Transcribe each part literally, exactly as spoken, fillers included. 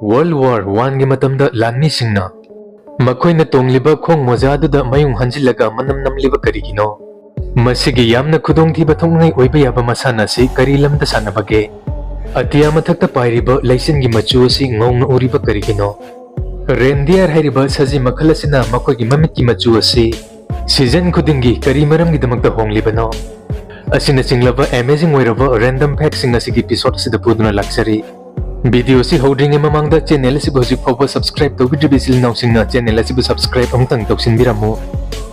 World War One ꯒꯤ ꯃꯇꯝꯗ ꯂꯥꯟꯃꯤꯁꯤꯡꯅ ꯃꯈꯣꯏꯅ ꯇꯣꯡꯂꯤꯕ ꯈꯣꯡ ꯃꯣꯖꯥ ꯑꯗꯨꯗ ꯃꯌꯨꯡ ꯍꯟꯖꯤꯜꯂꯒ ꯃꯅꯝ ꯅꯝꯂꯤꯕ ꯀꯔꯤꯒꯤꯅꯣ? ꯃꯁꯤꯒꯤ ꯌꯥꯝꯅ ꯈꯨꯗꯣꯡꯊꯤꯕ ꯊꯣꯛꯅꯤꯡꯉꯥꯏ ꯑꯣꯏꯕ ꯌꯥꯕ ꯃꯁꯥꯟꯅ ꯑꯁꯤ ꯀꯔꯤ ꯂꯝꯗ ꯁꯥꯟꯅꯕꯒꯦ? ꯑꯇꯤꯌꯥ ꯃꯊꯛꯇ ꯄꯥꯏꯔꯤꯕ ꯂꯩꯆꯤꯟꯒꯤ ꯃꯆꯨ ꯑꯁꯤ ꯉꯧꯅ ꯎꯔꯤꯕ ꯀꯔꯤꯒꯤꯅꯣ? Reindeer ꯍꯥꯏꯔꯤꯕ ꯁꯖꯤ ꯃꯈꯜ ꯑꯁꯤꯅ ꯃꯈꯣꯏꯒꯤ ꯃꯃꯤꯠꯀꯤ ꯃꯆꯨ ꯑꯁꯤ season ꯈꯨꯗꯤꯡꯒꯤ ꯀꯔꯤ ꯃꯔꯝꯒꯤꯗꯃꯛꯇ ꯍꯣꯡꯂꯤꯕꯅꯣ? ꯑꯁꯤꯅꯆꯤꯡꯂꯕ amazing ꯑꯣꯏꯔꯕ random fact ꯁꯤꯡ ꯑꯁꯤꯒꯤ episode ꯑꯁꯤꯗ ꯄꯨꯗꯨꯅ ꯂꯥꯛꯆꯔꯤ꯫ Video ꯑꯁꯤ ꯍꯧꯗ꯭ꯔꯤꯉꯩ ꯃꯃꯥꯡꯗ channel ꯑꯁꯤꯕꯨ ꯍꯧꯖꯤꯛ ꯐꯥꯎꯕ subscribe ꯇꯧꯕꯤꯗ꯭ꯔꯤꯕ ꯏꯆꯤꯜ ꯏꯅꯥꯎꯁꯤꯡꯅ channel ꯑꯁꯤꯕꯨ subscribe ꯑꯃꯨꯛꯇꯪ ꯇꯧꯁꯤꯟꯕꯤꯔꯝꯃꯨ꯫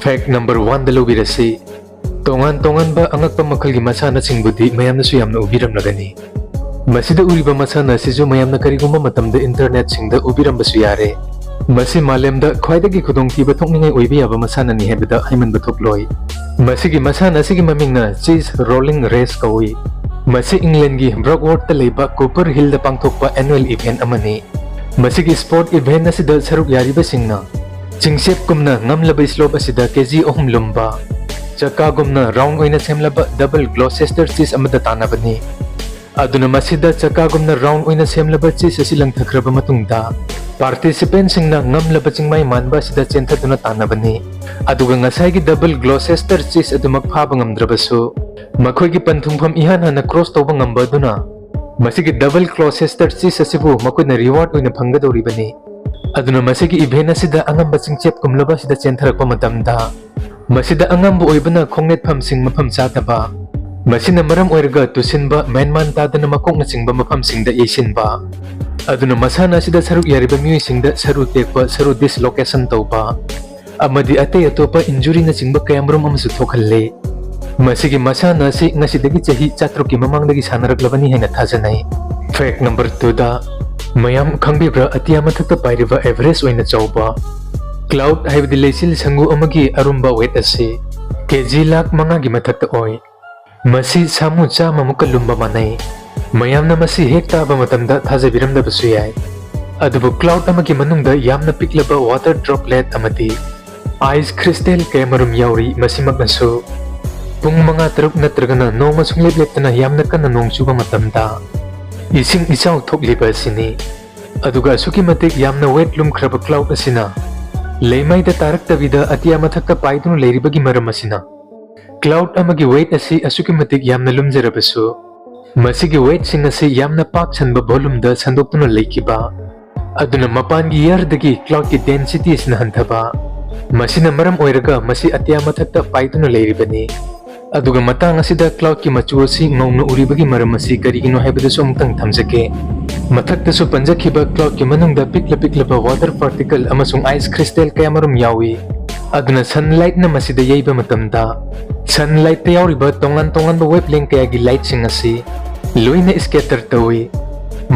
Fact number one ꯗ ꯂꯧꯕꯤꯔꯁꯤ꯫ ꯇꯣꯉꯥꯟ ꯇꯣꯉꯥꯟꯕ ꯑꯉꯛꯄ ꯃꯈꯜꯒꯤ ꯃꯁꯥꯟꯅꯁꯤꯡꯕꯨꯗꯤ ꯃꯌꯥꯝꯅꯁꯨ ꯌꯥꯝꯅ ꯎꯕꯤꯔꯝꯂꯒꯅꯤ꯫ ꯃꯁꯤꯗ ꯎꯔꯤꯕ ꯃꯁꯥꯟꯅ ꯑꯁꯤꯁꯨ ꯃꯌꯥꯝꯅ ꯀꯔꯤꯒꯨꯝꯕ ꯃꯇꯝꯗ internet ꯁꯤꯡꯗ ꯎꯕꯤꯔꯝꯕꯁꯨ ꯌꯥꯔꯦ꯫ ꯃꯁꯤ ꯃꯥꯂꯦꯝꯗ ꯈ꯭ꯋꯥꯏꯗꯒꯤ ꯈꯨꯗꯣꯡꯊꯤꯕ ꯊꯣꯛꯅꯤꯡꯉꯥꯏ ꯑꯣꯏꯕ ꯌꯥꯕ ꯃꯁꯥꯟꯅꯅꯤ ꯍꯥꯏꯕꯗ ꯍꯥꯏꯃꯟꯕ ꯊꯣꯛꯂꯣꯏ꯫ ꯃꯁꯤꯒꯤ ꯃꯁꯥꯟꯅ ꯑꯁꯤꯒꯤ ꯃꯃꯤꯡꯅ Chess Rolling Race ꯀꯧꯏ꯫ ꯃꯁꯤ England ꯒꯤ Brockworth ꯇ ꯂꯩꯕ Copper Hill ꯗ ꯄꯥꯡꯊꯣꯛꯄ annual event ꯑꯃꯅꯤ꯫ ꯃꯁꯤꯒꯤ sport event ꯑꯁꯤꯗ ꯁꯔꯨꯛ ꯌꯥꯔꯤꯕꯁꯤꯡꯅ ꯆꯤꯡꯆꯦꯞꯀꯨꯝꯅ ꯉꯝꯂꯕ slope ꯑꯁꯤꯗ K G ꯑꯍꯨꯝ ꯂꯨꯝꯕ, ꯆꯀꯥꯒꯨꯝꯅ round ꯑꯣꯏꯅ ꯁꯦꯝꯂꯕ double Gloucester chess ꯑꯃꯗ ꯇꯥꯟꯅꯕꯅꯤ꯫ ꯑꯗꯨꯅ ꯃꯁꯤꯗ ꯆꯀꯥꯒꯨꯝꯅ round ꯑꯣꯏꯅ ꯁꯦꯝꯂꯕ chess ꯑꯁꯤ ꯂꯪꯊꯈ꯭ꯔꯕ ꯃꯇꯨꯡꯗ, participant ꯁꯤꯡꯅ ꯉꯝꯂꯕ ꯆꯤꯡꯃꯥꯏ ꯃꯥꯟꯕ ꯑꯁꯤꯗ ꯆꯦꯟꯊꯗꯨꯅ ꯇꯥꯟꯅꯕꯅꯤ꯫ ꯑꯗꯨꯒ ꯉꯁꯥꯏꯒꯤ double Gloucester chess ꯑꯗꯨꯃꯛ ꯐꯥꯕ ꯉꯝꯗ꯭ꯔꯕꯁꯨ, ꯃꯈꯣꯏꯒꯤ ꯄꯟꯊꯨꯡꯐꯝ ꯏꯍꯥꯟ ꯍꯥꯟꯅ cross ꯇꯧꯕ ꯉꯝꯕ ꯑꯗꯨꯅ ꯃꯁꯤꯒꯤ double Gloucester chess ꯑꯁꯤꯕꯨ ꯃꯈꯣꯏꯅ reward ꯑꯣꯏꯅ ꯐꯪꯒꯗꯧꯔꯤꯕꯅꯤ꯫ ꯑꯗꯨꯅ ꯃꯁꯤꯒꯤ event ꯑꯁꯤꯗ ꯑꯉꯝꯕ ꯆꯤꯡꯆꯦꯞ ꯀꯨꯝꯂꯕ ꯑꯁꯤꯗ ꯆꯦꯟꯊꯔꯛꯄ ꯃꯇꯝꯗ, ꯃꯁꯤꯗ ꯑꯉꯝꯕ ꯑꯣꯏꯕꯅ ꯈꯣꯡꯅꯦꯠꯐꯝꯁꯤꯡ ꯃꯐꯝ ꯆꯥꯗꯕ, ꯃꯁꯤꯅ ꯃꯔꯝ ꯑꯣꯏꯔꯒ ꯇꯨꯁꯤꯟꯕ, ꯃꯦꯟꯃꯥꯟ ꯇꯥꯗꯅ ꯃꯀꯣꯛꯅꯆꯤꯡꯕ ꯃꯐꯝꯁꯤꯡꯗ ꯌꯩꯁꯤꯟꯕ, ꯑꯗꯨꯅ ꯃꯁꯥꯟꯅ ꯑꯁꯤꯗ ꯁꯔꯨꯛ ꯌꯥꯔꯤꯕ ꯃꯤꯑꯣꯏꯁꯤꯡꯗ ꯁꯔꯨ ꯇꯦꯛꯄ, ꯁꯔꯨ dislocation ꯇꯧꯕ, ꯑꯃꯗꯤ ꯑꯇꯩ ꯑꯇꯣꯞꯄ injury ꯅꯆꯤꯡꯕ ꯀꯌꯥꯃꯔꯨꯝ ꯑꯃꯁꯨ ꯊꯣꯛꯍꯜꯂꯤ꯫ ꯃꯁꯤꯒꯤ ꯃꯁꯥꯟꯅ ꯑꯁꯤ ꯉꯁꯤꯗꯒꯤ ꯆꯍꯤ ꯆꯥꯇ꯭ꯔꯨꯛꯀꯤ ꯃꯃꯥꯡꯗꯒꯤ ꯁꯥꯟꯅꯔꯛꯂꯕꯅꯤ ꯍꯥꯏꯅ ꯊꯥꯖꯅꯩ꯫ Fact number two ꯗ, ꯃꯌꯥꯝ ꯈꯪꯕꯤꯕ꯭ꯔꯥ, ꯑꯇꯤꯌꯥ ꯃꯊꯛꯇ ꯄꯥꯏꯔꯤꯕ average ꯑꯣꯏꯅ ꯆꯥꯎꯕ cloud ꯍꯥꯏꯕꯗꯤ ꯂꯩꯆꯤꯜ ꯁꯪꯒꯨ ꯑꯃꯒꯤ ꯑꯔꯨꯝꯕ weight ꯑꯁꯤ K G ꯂꯥꯈ ꯃꯉꯥꯒꯤ ꯃꯊꯛꯇ ꯑꯣꯏ꯫ ꯃꯁꯤ ꯁꯥꯃꯨ ꯆꯥꯝꯃꯃꯨꯛꯀ ꯂꯨꯝꯕ ꯃꯥꯟꯅꯩ꯫ ꯃꯌꯥꯝꯅ ꯃꯁꯤ ꯍꯦꯛ ꯇꯥꯕ ꯃꯇꯝꯗ ꯊꯥꯖꯕꯤꯔꯝꯗꯕꯁꯨ ꯌꯥꯏ꯫ ꯑꯗꯨꯕꯨ cloud ꯑꯃꯒꯤ ꯃꯅꯨꯡꯗ ꯌꯥꯝꯅ ꯄꯤꯛꯂꯕ water droplet ꯑꯃꯗꯤ ice crystal ꯀꯌꯥꯃꯔꯨꯝ ꯌꯥꯎꯔꯤ, ꯃꯁꯤꯃꯛꯅꯁꯨ ꯄꯨꯡ ꯃꯉꯥ, ꯇꯔꯨꯛ ꯅꯠꯇ꯭ꯔꯒꯅ ꯅꯣꯡꯃ ꯁꯨꯡꯂꯦꯞ ꯂꯦꯞꯇꯅ ꯌꯥꯝꯅ ꯀꯟꯅ ꯅꯣꯡ ꯆꯨꯕ ꯃꯇꯝꯗ ꯏꯁꯤꯡ ꯏꯆꯥꯎ ꯊꯣꯛꯂꯤꯕ ꯑꯁꯤꯅꯤ꯫ ꯑꯗꯨꯒ ꯑꯁꯨꯛꯀꯤ ꯃꯇꯤꯛ ꯌꯥꯝꯅ weight ꯂꯨꯝꯈ꯭ꯔꯕ cloud ꯑꯁꯤꯅ ꯂꯩꯃꯥꯏꯗ ꯇꯥꯔꯛꯇꯕꯤꯗ ꯑꯇꯤꯌꯥ ꯃꯊꯛꯇ ꯄꯥꯏꯗꯨꯅ ꯂꯩꯔꯤꯕꯒꯤ ꯃꯔꯝ ꯑꯁꯤꯅ cloud ꯑꯃꯒꯤ weight ꯑꯁꯤ ꯑꯁꯨꯛꯀꯤ ꯃꯇꯤꯛ ꯌꯥꯝꯅ ꯂꯨꯝꯖꯔꯕꯁꯨ, ꯃꯁꯤꯒꯤ weightꯁꯤꯡ ꯑꯁꯤ ꯌꯥꯝꯅ ꯄꯥꯛ ꯁꯟꯕ volumeꯗ ꯁꯟꯗꯣꯛꯇꯨꯅ ꯂꯩꯈꯤꯕ, ꯑꯗꯨꯅ ꯃꯄꯥꯟꯒꯤ airꯗꯒꯤ cloudꯀꯤ densityꯁꯤꯅ ꯍꯟꯊꯕ, ꯃꯁꯤꯅ ꯃꯔꯝ ꯑꯣꯏꯔꯒ ꯃꯁꯤ ꯑꯇꯤꯌꯥ ꯃꯊꯛꯇ ꯄꯥꯏꯗꯨꯅ ꯂꯩꯔꯤꯕꯅꯤ꯫ ꯑꯗꯨꯒ ꯃꯇꯥꯡ ꯑꯁꯤꯗ cloudꯀꯤ ꯃꯆꯨ ꯑꯁꯤ ꯉꯧꯅ ꯎꯔꯤꯕꯒꯤ ꯃꯔꯝ ꯑꯁꯤ ꯀꯔꯤꯒꯤꯅꯣ ꯍꯥꯏꯕꯗꯨꯁꯨ ꯑꯃꯨꯛꯇꯪ ꯊꯝꯖꯒꯦ꯫ ꯃꯊꯛꯇꯁꯨ ꯄꯟꯖꯈꯤꯕ cloudꯀꯤ ꯃꯅꯨꯡꯗ ꯄꯤꯛꯂ ꯄꯤꯛꯂꯕ water particle ꯑꯃꯁꯨꯡ ice crystal ꯀꯌꯥꯃꯔꯨꯝ ꯌꯥꯎꯏ꯫ ꯑꯗꯨꯅ sunlightꯅ ꯃꯁꯤꯗ ꯌꯩꯕ ꯃꯇꯝꯗ, sunlightꯇ ꯌꯥꯎꯔꯤꯕ ꯇꯣꯉꯥꯟ ꯇꯣꯉꯥꯟꯕ wavelength ꯀꯌꯥꯒꯤ lightꯁꯤꯡ ꯑꯁꯤ ꯂꯣꯏꯅ scatter ꯇꯧꯏ꯫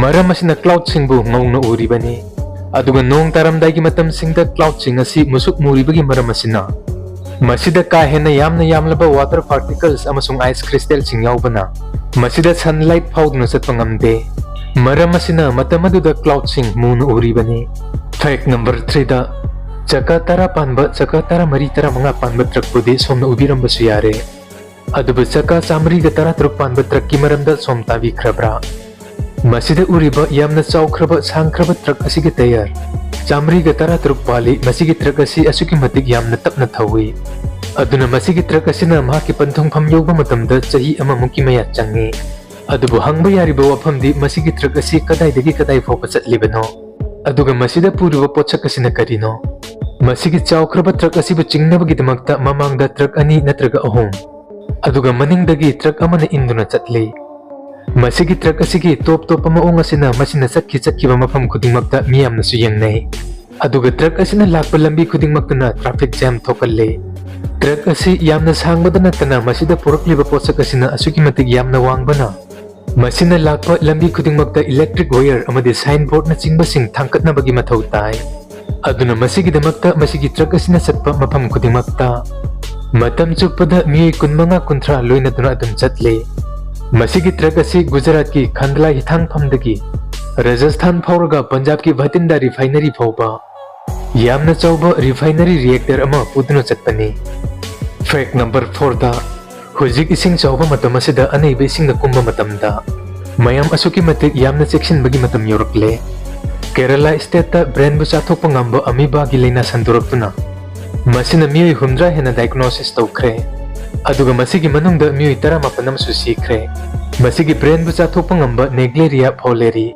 ꯃꯔꯝ ꯑꯁꯤꯅ cloudꯁꯤꯡꯕꯨ ꯉꯧꯅ ꯎꯔꯤꯕꯅꯤ꯫ ꯑꯗꯨꯒ ꯅꯣꯡ ꯇꯥꯔꯝꯗꯥꯏꯒꯤ ꯃꯇꯝꯁꯤꯡꯗ cloudꯁꯤꯡ ꯑꯁꯤ ꯃꯨꯁꯨꯛ ꯃꯨꯔꯤꯕꯒꯤ ꯃꯔꯝ ꯑꯁꯤꯅ, ꯃꯁꯤꯗ ꯀꯥ ꯍꯦꯟꯅ ꯌꯥꯝꯅ ꯌꯥꯝꯂꯕ water particles ꯑꯃꯁꯨꯡ ice crystalꯁꯤꯡ ꯌꯥꯎꯕꯅ ꯃꯁꯤꯗ sunlight ꯐꯥꯎꯗꯨꯅ ꯆꯠꯄ ꯉꯝꯗꯦ꯫ ꯃꯔꯝ ꯑꯁꯤꯅ ꯃꯇꯝ ꯑꯗꯨꯗ cloudꯁꯤꯡ ꯃꯨꯅ ꯎꯔꯤꯕꯅꯤ꯫ Fact number threeꯗ, ꯆꯀꯥ ꯇꯔꯥ ꯄꯥꯟꯕ, ꯆꯀꯥ ꯇꯔꯥꯃꯔꯤ, ꯇꯔꯥꯃꯉꯥ ꯄꯥꯟꯕ truckꯄꯨꯗꯤ ꯁꯣꯝꯅ ꯎꯕꯤꯔꯝꯕꯁꯨ ꯌꯥꯔꯦ꯫ ꯑꯗꯨꯕꯨ ꯆꯀꯥ ꯆꯥꯃꯔꯤꯒ ꯇꯔꯥꯇꯔꯨꯛ ꯄꯥꯟꯕ truckꯀꯤ ꯃꯔꯝꯗ ꯁꯣꯝ ꯇꯥꯕꯤꯈ꯭ꯔꯕ꯭ꯔꯥ? ꯃꯁꯤꯗ ꯎꯔꯤꯕ ꯌꯥꯝꯅ ꯆꯥꯎꯈ꯭ꯔꯕ ꯁꯥꯡꯈ꯭ꯔꯕ truck ꯑꯁꯤꯒꯤ tyre ꯆꯥꯃꯔꯤꯒ ꯇꯔꯥꯇꯔꯨꯛ ꯄꯥꯜꯂꯤ꯫ ꯃꯁꯤꯒꯤ truck ꯑꯁꯤ ꯑꯁꯨꯛꯀꯤ ꯃꯇꯤꯛ ꯌꯥꯝꯅ ꯇꯞꯅ ꯊꯧꯏ꯫ ꯑꯗꯨꯅ ꯃꯁꯤꯒꯤ truck ꯑꯁꯤꯅ ꯃꯍꯥꯛꯀꯤ ꯄꯟꯊꯨꯡꯐꯝ ꯌꯧꯕ ꯃꯇꯝꯗ ꯆꯍꯤ ꯑꯃꯃꯨꯛꯀꯤ ꯃꯌꯥ ꯆꯪꯏ꯫ ꯑꯗꯨꯕꯨ ꯍꯪꯕ ꯌꯥꯔꯤꯕ ꯋꯥꯐꯝꯗꯤ ꯃꯁꯤꯒꯤ truck ꯑꯁꯤ ꯀꯗꯥꯏꯗꯒꯤ ꯀꯗꯥꯏ ꯐꯥꯎꯕ ꯆꯠꯂꯤꯕꯅꯣ? ꯑꯗꯨꯒ ꯃꯁꯤꯗ ꯄꯨꯔꯤꯕ ꯄꯣꯠꯁꯛ ꯑꯁꯤꯅ ꯀꯔꯤꯅꯣ? ꯃꯁꯤꯒꯤ ꯆꯥꯎꯈ꯭ꯔꯕ truck ꯑꯁꯤꯕꯨ ꯆꯤꯡꯅꯕꯒꯤꯗꯃꯛꯇ ꯃꯃꯥꯡꯗ truck ꯑꯅꯤ ꯅꯠꯇ꯭ꯔꯒ ꯑꯍꯨꯝ, ꯑꯗꯨꯒ ꯃꯅꯤꯡꯗꯒꯤ truck ꯑꯃꯅ ꯏꯟꯗꯨꯅ ꯆꯠꯂꯤ꯫ ꯃꯁꯤꯒꯤ truck ꯑꯁꯤꯒꯤ ꯇꯣꯞ ꯇꯣꯞꯄ ꯃꯑꯣꯡ ꯑꯁꯤꯅ ꯃꯁꯤꯅ ꯆꯠꯈꯤ ꯆꯠꯈꯤꯕ ꯃꯐꯝ ꯈꯨꯗꯤꯡꯃꯛꯇ ꯃꯤꯌꯥꯝꯅꯁꯨ ꯌꯦꯡꯅꯩ꯫ ꯑꯗꯨꯒ truck ꯑꯁꯤꯅ ꯂꯥꯛꯄ ꯂꯝꯕꯤ ꯈꯨꯗꯤꯡꯃꯛꯇꯅ traffic jam ꯊꯣꯛꯍꯜꯂꯤ꯫ Truck ꯑꯁꯤ ꯌꯥꯝꯅ ꯁꯥꯡꯕꯗ ꯅꯠꯇꯅ ꯃꯁꯤꯗ ꯄꯨꯔꯛꯂꯤꯕ ꯄꯣꯠꯁꯛ ꯑꯁꯤꯅ ꯑꯁꯨꯛꯀꯤ ꯃꯇꯤꯛ ꯌꯥꯝꯅ ꯋꯥꯡꯕꯅ ꯃꯁꯤꯅ ꯂꯥꯛꯄ ꯂꯝꯕꯤ ꯈꯨꯗꯤꯡꯃꯛꯇ electric wire ꯑꯃꯗꯤ signboardꯅꯆꯤꯡꯕꯁꯤꯡ ꯊꯥꯡꯒꯠꯅꯕꯒꯤ ꯃꯊꯧ ꯇꯥꯏ꯫ ꯑꯗꯨꯅ ꯃꯁꯤꯒꯤꯗꯃꯛꯇ ꯃꯁꯤꯒꯤ truck ꯑꯁꯤꯅ ꯆꯠꯄ ꯃꯐꯝ ꯈꯨꯗꯤꯡꯃꯛꯇ ꯃꯇꯝ ꯆꯨꯞꯄꯗ ꯃꯤꯑꯣꯏ ꯀꯨꯟꯃꯉꯥ ꯀꯨꯟꯊ꯭ꯔꯥ ꯂꯣꯏꯅꯗꯨꯅ ꯑꯗꯨꯝ ꯆꯠꯂꯤ꯫ ꯃꯁꯤꯒꯤ truck ꯑꯁꯤ ꯒꯨꯖꯔꯥꯠꯀꯤ ꯈꯥꯟꯗꯂꯥ ꯍꯤꯊꯥꯡꯐꯝꯗꯒꯤ ꯔꯥꯖꯁꯊꯥꯟ ꯐꯥꯎꯔꯒ ꯄꯟꯖꯥꯕꯀꯤ ꯚꯇꯤꯟꯗꯥ refinery ꯐꯥꯎꯕ ꯌꯥꯝꯅ ꯆꯥꯎꯕ refinery reactor ꯑꯃ ꯄꯨꯗꯨꯅ ꯆꯠꯄꯅꯤ꯫ Fact number fourꯗ, ꯍꯧꯖꯤꯛ ꯏꯁꯤꯡ ꯆꯥꯎꯕ ꯃꯇꯝ ꯑꯁꯤꯗ ꯑꯅꯩꯕ ꯏꯁꯤꯡꯅ ꯀꯨꯝꯕ ꯃꯇꯝꯗ ꯃꯌꯥꯝ ꯑꯁꯨꯛꯀꯤ ꯃꯇꯤꯛ ꯌꯥꯝꯅ ꯆꯦꯛꯁꯤꯟꯕꯒꯤ ꯃꯇꯝ ꯌꯧꯔꯛꯂꯦ꯫ ꯀꯦꯔꯂꯥ stateꯇ brainꯕꯨ ꯆꯥꯊꯣꯛꯄ ꯉꯝꯕ amoebaꯒꯤ ꯂꯥꯏꯅꯥ ꯁꯟꯗꯣꯔꯛꯇꯨꯅ ꯃꯁꯤꯅ ꯃꯤꯑꯣꯏ ꯍꯨꯝꯗ꯭ꯔꯥ ꯍꯦꯟꯅ diagnosis ꯇꯧꯈ꯭ꯔꯦ꯫ ꯑꯗꯨꯒ ꯃꯁꯤꯒꯤ ꯃꯅꯨꯡꯗ ꯃꯤꯑꯣꯏ ꯇꯔꯥꯃꯥꯄꯟ ꯑꯃꯁꯨ ꯁꯤꯈ꯭ꯔꯦ꯫ ꯃꯁꯤꯒꯤ brainꯕꯨ ꯆꯥꯊꯣꯛꯄ ꯉꯝꯕ Naegleria fowleri꯫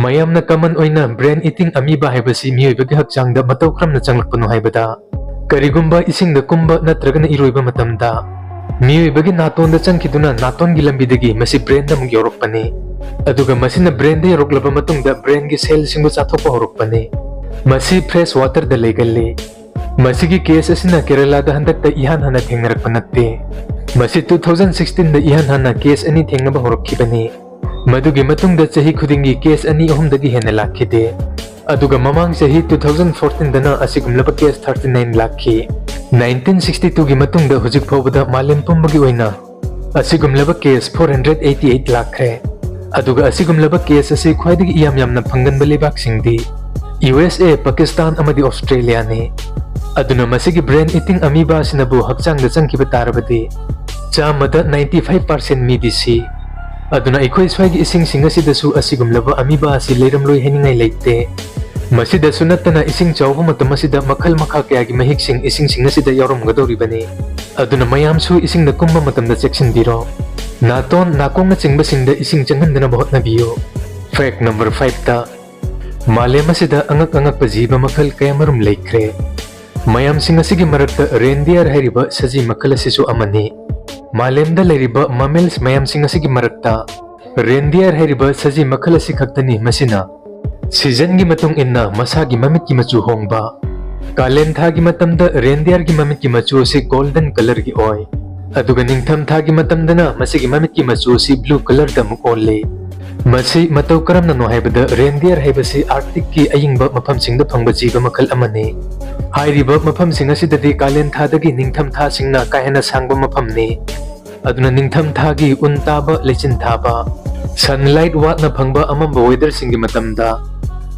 ꯃꯌꯥꯝꯅ common ꯑꯣꯏꯅ brain eating amoeba ꯍꯥꯏꯕꯁꯤ ꯃꯤꯑꯣꯏꯕꯒꯤ ꯍꯛꯆꯥꯡꯗ ꯃꯇꯧ ꯀꯔꯝꯅ ꯆꯪꯂꯛꯄꯅꯣ ꯍꯥꯏꯕꯗ, ꯀꯔꯤꯒꯨꯝꯕ ꯏꯁꯤꯡꯗ ꯀꯨꯝꯕ ꯅꯠꯇ꯭ꯔꯒꯅ ꯏꯔꯣꯏꯕ ꯃꯇꯝꯗ ꯃꯤꯑꯣꯏꯕꯒꯤ ꯅꯥꯇꯣꯟꯗ ꯆꯪꯈꯤꯗꯨꯅ ꯅꯥꯇꯣꯟꯒꯤ ꯂꯝꯕꯤꯗꯒꯤ ꯃꯁꯤ brainꯗ ꯑꯃꯨꯛ ꯌꯧꯔꯛꯄꯅꯤ꯫ ꯑꯗꯨꯒ ꯃꯁꯤꯅ brainꯗ ꯌꯧꯔꯛꯂꯕ ꯃꯇꯨꯡꯗ brainꯒꯤ cellꯁꯤꯡꯕꯨ ꯆꯥꯊꯣꯛꯄ ꯍꯧꯔꯛꯄꯅꯤ꯫ ꯃꯁꯤ fresh waterꯗ ꯂꯩꯒꯜꯂꯤ꯫ ꯃꯁꯤꯒꯤ case ꯑꯁꯤꯅ ꯀꯦꯔꯂꯥꯗ ꯍꯟꯗꯛꯇ ꯏꯍꯥꯟ ꯍꯥꯟꯅ ꯊꯦꯡꯅꯔꯛꯄ ꯅꯠꯇꯦ꯫ ꯃꯁꯤ two thousand sixteenꯗ ꯏꯍꯥꯟ ꯍꯥꯟꯅ case ꯑꯅꯤ ꯊꯦꯡꯅꯕ ꯍꯧꯔꯛꯈꯤꯕꯅꯤ꯫ ꯃꯗꯨꯒꯤ ꯃꯇꯨꯡꯗ ꯆꯍꯤ ꯈꯨꯗꯤꯡꯒꯤ case ꯑꯅꯤ ꯑꯍꯨꯝꯗꯒꯤ ꯍꯦꯟꯅ ꯂꯥꯛꯈꯤꯗꯦ꯫ ꯑꯗꯨꯒ ꯃꯃꯥꯡ ꯆꯍꯤ two thousand fourteenꯗꯅ ꯑꯁꯤꯒꯨꯝꯂꯕ case thirty nine ꯂꯥꯛꯈꯤ꯫ Nineteen sixty twoꯒꯤ ꯃꯇꯨꯡꯗ ꯍꯧꯖꯤꯛ ꯐꯥꯎꯕꯗ ꯃꯥꯂꯦꯝ ꯄꯨꯝꯕꯒꯤ ꯑꯣꯏꯅ ꯑꯁꯤꯒꯨꯝꯂꯕ case four hundred eighty eight ꯂꯥꯛꯈ꯭ꯔꯦ꯫ ꯑꯗꯨꯒ ꯑꯁꯤꯒꯨꯝꯂꯕ case ꯑꯁꯤ ꯈ꯭ꯋꯥꯏꯗꯒꯤ ꯏꯌꯥꯝ ꯌꯥꯝꯅ ꯐꯪꯒꯟꯕ ꯂꯩꯕꯥꯛꯁꯤꯡꯗꯤ U S A, ꯄꯥꯀꯤꯁꯇꯥꯟ ꯑꯃꯗꯤ ꯑꯣꯁꯇ꯭ꯔꯦꯂꯤꯌꯥꯅꯤ꯫ ꯑꯗꯨꯅ ꯃꯁꯤꯒꯤ brain eating amoeba ꯑꯁꯤꯅꯕꯨ ꯍꯛꯆꯥꯡꯗ ꯆꯪꯈꯤꯕ ꯇꯥꯔꯕꯗꯤ ꯆꯥꯝꯃꯗ ninety five percent ꯃꯤꯗꯤ ꯁꯤ꯫ ꯑꯗꯨꯅ ꯑꯩꯈꯣꯏ ꯁ꯭ꯋꯥꯏꯒꯤ ꯏꯁꯤꯡꯁꯤꯡ ꯑꯁꯤꯗꯁꯨ ꯑꯁꯤꯒꯨꯝꯂꯕ amoeba ꯑꯁꯤ ꯂꯩꯔꯝꯂꯣꯏ ꯍꯥꯏꯅꯤꯡꯉꯥꯏ ꯂꯩꯇꯦ꯫ ꯃꯁꯤꯗꯁꯨ ꯅꯠꯇꯅ ꯏꯁꯤꯡ ꯆꯥꯎꯕ ꯃꯇꯝ ꯑꯁꯤꯗ ꯃꯈꯜ ꯃꯈꯥ ꯀꯌꯥꯒꯤ ꯃꯍꯤꯛꯁꯤꯡ ꯏꯁꯤꯡꯁꯤꯡ ꯑꯁꯤꯗ ꯌꯥꯎꯔꯝꯒꯗꯧꯔꯤꯕꯅꯤ꯫ ꯑꯗꯨꯅ ꯃꯌꯥꯝꯁꯨ ꯏꯁꯤꯡꯗ ꯀꯨꯝꯕ ꯃꯇꯝꯗ ꯆꯦꯛꯁꯤꯟꯕꯤꯔꯣ꯫ ꯅꯥꯇꯣꯟ, ꯅꯥꯀꯣꯡꯅꯆꯤꯡꯕꯁꯤꯡꯗ ꯏꯁꯤꯡ ꯆꯪꯍꯟꯗꯅꯕ ꯍꯣꯠꯅꯕꯤꯌꯨ꯫ Fact number fiveꯇ, ꯃꯥꯂꯦꯝ ꯑꯁꯤꯗ ꯑꯉꯛ ꯑꯉꯛꯄ ꯖꯤꯕ ꯃꯈꯜ ꯀꯌꯥꯃꯔꯨꯝ ꯂꯩꯈ꯭ꯔꯦ꯫ ꯃꯌꯥꯝꯁꯤꯡ ꯑꯁꯤꯒꯤ ꯃꯔꯛꯇ reindeer ꯍꯥꯏꯔꯤꯕ ꯁꯖꯤ ꯃꯈꯜ ꯑꯁꯤꯁꯨ ꯑꯃꯅꯤ꯫ ꯃꯥꯂꯦꯝꯗ ꯂꯩꯔꯤꯕ mammals ꯃꯌꯥꯝꯁꯤꯡ ꯑꯁꯤꯒꯤ ꯃꯔꯛꯇ reindeer ꯍꯥꯏꯔꯤꯕ ꯁꯖꯤ ꯃꯈꯜ ꯑꯁꯤ ꯈꯛꯇꯅꯤ ꯃꯁꯤꯅ seasonꯒꯤ ꯃꯇꯨꯡ ꯏꯟꯅ ꯃꯁꯥꯒꯤ ꯃꯃꯤꯠꯀꯤ ꯃꯆꯨ ꯍꯣꯡꯕ꯫ ꯀꯥꯂꯦꯟ ꯊꯥꯒꯤ ꯃꯇꯝꯗ reindeerꯒꯤ ꯃꯃꯤꯠꯀꯤ ꯃꯆꯨ ꯑꯁꯤ golden colourꯒꯤ ꯑꯣꯏ꯫ ꯑꯗꯨꯒ ꯅꯤꯡꯊꯝ ꯊꯥꯒꯤ ꯃꯇꯝꯗꯅ ꯃꯁꯤꯒꯤ ꯃꯃꯤꯠꯀꯤ ꯃꯆꯨ ꯑꯁꯤ blue colourꯗ ꯑꯃꯨꯛ ꯑꯣꯜꯂꯤ꯫ ꯃꯁꯤ ꯃꯇꯧ ꯀꯔꯝꯅꯅꯣ ꯍꯥꯏꯕꯗ, reindeer ꯍꯥꯏꯕꯁꯤ Arcticꯀꯤ ꯑꯏꯪꯕ ꯃꯐꯝꯁꯤꯡꯗ ꯐꯪꯕ ꯖꯤꯕ ꯃꯈꯜ ꯑꯃꯅꯤ꯫ ꯍꯥꯏꯔꯤꯕ ꯃꯐꯝꯁꯤꯡ ꯑꯁꯤꯗꯗꯤ ꯀꯥꯂꯦꯟ ꯊꯥꯗꯒꯤ ꯅꯤꯡꯊꯝ ꯊꯥꯁꯤꯡꯅ ꯀꯥ ꯍꯦꯟꯅ ꯁꯥꯡꯕ ꯃꯐꯝꯅꯤ꯫ ꯑꯗꯨꯅ ꯅꯤꯡꯊꯝ ꯊꯥꯒꯤ ꯎꯟ ꯇꯥꯕ, ꯂꯩꯆꯤꯟ ꯊꯥꯕ, sunlight ꯋꯥꯠꯅ ꯐꯪꯕ ꯑꯃꯝꯕ weatherꯁꯤꯡꯒꯤ ꯃꯇꯝꯗ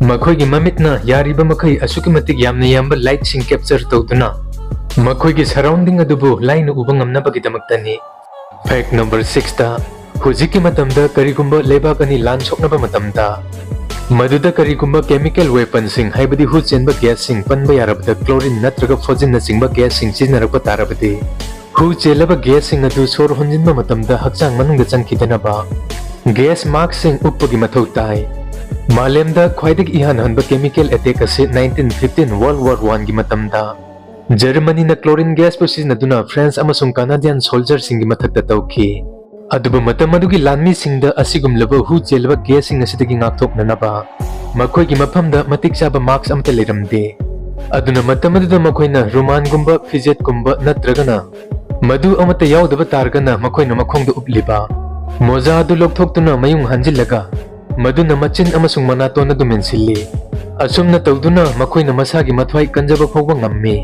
ꯃꯈꯣꯏꯒꯤ ꯃꯃꯤꯠꯅ ꯌꯥꯔꯤꯕ ꯃꯈꯩ ꯑꯁꯨꯛꯀꯤ ꯃꯇꯤꯛ ꯌꯥꯝꯅ ꯌꯥꯝꯕ lightꯁꯤꯡ capture ꯇꯧꯗꯨꯅ ꯃꯈꯣꯏꯒꯤ surrounding ꯑꯗꯨꯕꯨ ꯂꯥꯏꯅ ꯎꯕ ꯉꯝꯅꯕꯒꯤꯗꯃꯛꯇꯅꯤ꯫ Fact number sixꯇ, ꯍꯧꯖꯤꯛꯀꯤ ꯃꯇꯝꯗ ꯀꯔꯤꯒꯨꯝꯕ ꯂꯩꯕꯥꯛ ꯑꯅꯤ ꯂꯥꯟ ꯁꯣꯛꯅꯕ ꯃꯇꯝꯗ ꯃꯗꯨꯗ ꯀꯔꯤꯒꯨꯝꯕ chemical weaponꯁꯤꯡ, ꯍꯥꯏꯕꯗꯤ ꯍꯨ ꯆꯦꯟꯕ gasꯁꯤꯡ, ꯄꯟꯕ ꯌꯥꯔꯕꯗ chlorine ꯅꯠꯇ꯭ꯔꯒ phoginꯅꯆꯤꯡꯕ gasꯁꯤꯡ ꯁꯤꯖꯤꯟꯅꯔꯛꯄ ꯇꯥꯔꯕꯗꯤ, ꯍꯨ ꯆꯦꯜꯂꯕ gasꯁꯤꯡ ꯑꯗꯨ ꯁꯣꯔ ꯍꯣꯟꯖꯤꯟꯕ ꯃꯇꯝꯗ ꯍꯛꯆꯥꯡ ꯃꯅꯨꯡꯗ ꯆꯪꯈꯤꯗꯅꯕ gas maskꯁꯤꯡ ꯎꯞꯄꯒꯤ ꯃꯊꯧ ꯇꯥꯏ꯫ ꯃꯥꯂꯦꯝꯗ ꯈ꯭ꯋꯥꯏꯗꯒꯤ ꯏꯍꯥꯟ ꯍꯥꯟꯕ chemical attack ꯑꯁꯤ nineteen fifteen World War Oneꯒꯤ ꯃꯇꯝꯗ ꯖꯔꯃꯅꯤꯅ chlorine gasꯄꯨ ꯁꯤꯖꯤꯟꯅꯗꯨꯅ French ꯑꯃꯁꯨꯡ Canadian soldierꯁꯤꯡꯒꯤ ꯃꯊꯛꯇ ꯇꯧꯈꯤ꯫ ꯑꯗꯨꯕꯨ ꯃꯇꯝ ꯑꯗꯨꯒꯤ ꯂꯥꯟꯃꯤꯁꯤꯡꯗ ꯑꯁꯤꯒꯨꯝꯂꯕ ꯍꯨ ꯆꯦꯜꯂꯕ gasꯁꯤꯡ ꯑꯁꯤꯗꯒꯤ ꯉꯥꯛꯊꯣꯛꯅꯅꯕ ꯃꯈꯣꯏꯒꯤ ꯃꯐꯝꯗ ꯃꯇꯤꯛ ꯆꯥꯕ mask ꯑꯃꯠꯇ ꯂꯩꯔꯝꯗꯦ꯫ ꯑꯗꯨꯅ ꯃꯇꯝ ꯑꯗꯨꯗ ꯃꯈꯣꯏꯅ ꯔꯨꯃꯥꯟꯒꯨꯝꯕ, ꯐꯤꯖꯦꯠꯀꯨꯝꯕ ꯅꯠꯇ꯭ꯔꯒꯅ ꯃꯗꯨ ꯑꯃꯠꯇ ꯌꯥꯎꯗꯕ ꯇꯥꯔꯒꯅ ꯃꯈꯣꯏꯅ ꯃꯈꯣꯡꯗ ꯎꯞꯂꯤꯕ ꯃꯣꯖꯥ ꯑꯗꯨ ꯂꯧꯊꯣꯛꯇꯨꯅ ꯃꯌꯨꯡ ꯍꯟꯖꯤꯜꯂꯒ ꯃꯗꯨꯅ ꯃꯆꯤꯟ ꯑꯃꯁꯨꯡ ꯃꯅꯥꯇꯣꯟ ꯑꯗꯨ ꯃꯦꯟꯁꯤꯜꯂꯤ꯫ ꯑꯁꯨꯝꯅ ꯇꯧꯗꯨꯅ ꯃꯈꯣꯏꯅ ꯃꯁꯥꯒꯤ ꯃꯊ꯭ꯋꯥꯏ ꯀꯟꯖꯕ ꯐꯥꯎꯕ ꯉꯝꯃꯤ꯫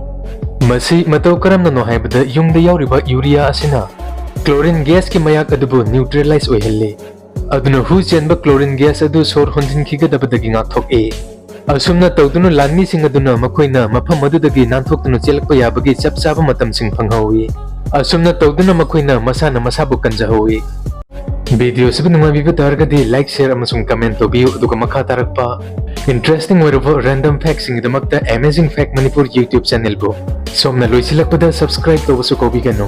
ꯃꯁꯤ ꯃꯇꯧ ꯀꯔꯝꯅꯅꯣ ꯍꯥꯏꯕꯗ, ꯌꯨꯡꯗ ꯌꯥꯎꯔꯤꯕ urea ꯑꯁꯤꯅ chlorine gasꯀꯤ ꯃꯌꯥꯛ ꯑꯗꯨꯕꯨ neutralize ꯑꯣꯏꯍꯜꯂꯤ꯫ ꯑꯗꯨꯅ ꯍꯨ ꯆꯦꯟꯕ chlorine gas ꯑꯗꯨ ꯁꯣꯔ ꯍꯣꯟꯖꯤꯟꯈꯤꯒꯗꯕꯗꯒꯤ ꯉꯥꯛꯊꯣꯛꯏ꯫ ꯑꯁꯨꯝꯅ ꯇꯧꯗꯨꯅ ꯂꯥꯟꯃꯤꯁꯤꯡ ꯑꯗꯨꯅ ꯃꯈꯣꯏꯅ ꯃꯐꯝ ꯑꯗꯨꯗꯒꯤ ꯅꯥꯟꯊꯣꯛꯇꯨꯅ ꯆꯦꯜꯂꯛꯄ ꯌꯥꯕꯒꯤ ꯆꯞ ꯆꯥꯕ ꯃꯇꯝꯁꯤꯡ ꯐꯪꯍꯧꯏ꯫ ꯑꯁꯨꯝꯅ ꯇꯧꯗꯨꯅ ꯃꯈꯣꯏꯅ ꯃꯁꯥꯅ ꯃꯁꯥꯕꯨ ꯀꯟꯖꯍꯧꯏ꯫ Video ꯑꯁꯤꯕꯨ ꯅꯨꯡꯉꯥꯏꯕꯤꯕ ꯇꯥꯔꯒꯗꯤ like, share ꯑꯃꯁꯨꯡ comment ꯇꯧꯕꯤꯌꯨ, ꯑꯗꯨꯒ ꯃꯈꯥ ꯇꯥꯔꯛꯄ interesting ꯑꯣꯏꯔꯕ random factꯁꯤꯡꯒꯤꯗꯃꯛꯇ Amazing Fact Manipur YouTube channelꯕꯨ ꯁꯣꯝꯅ ꯂꯣꯏꯁꯤꯜꯂꯛꯄꯗ subscribe ꯇꯧꯕꯁꯨ ꯀꯥꯎꯕꯤꯒꯅꯨ꯫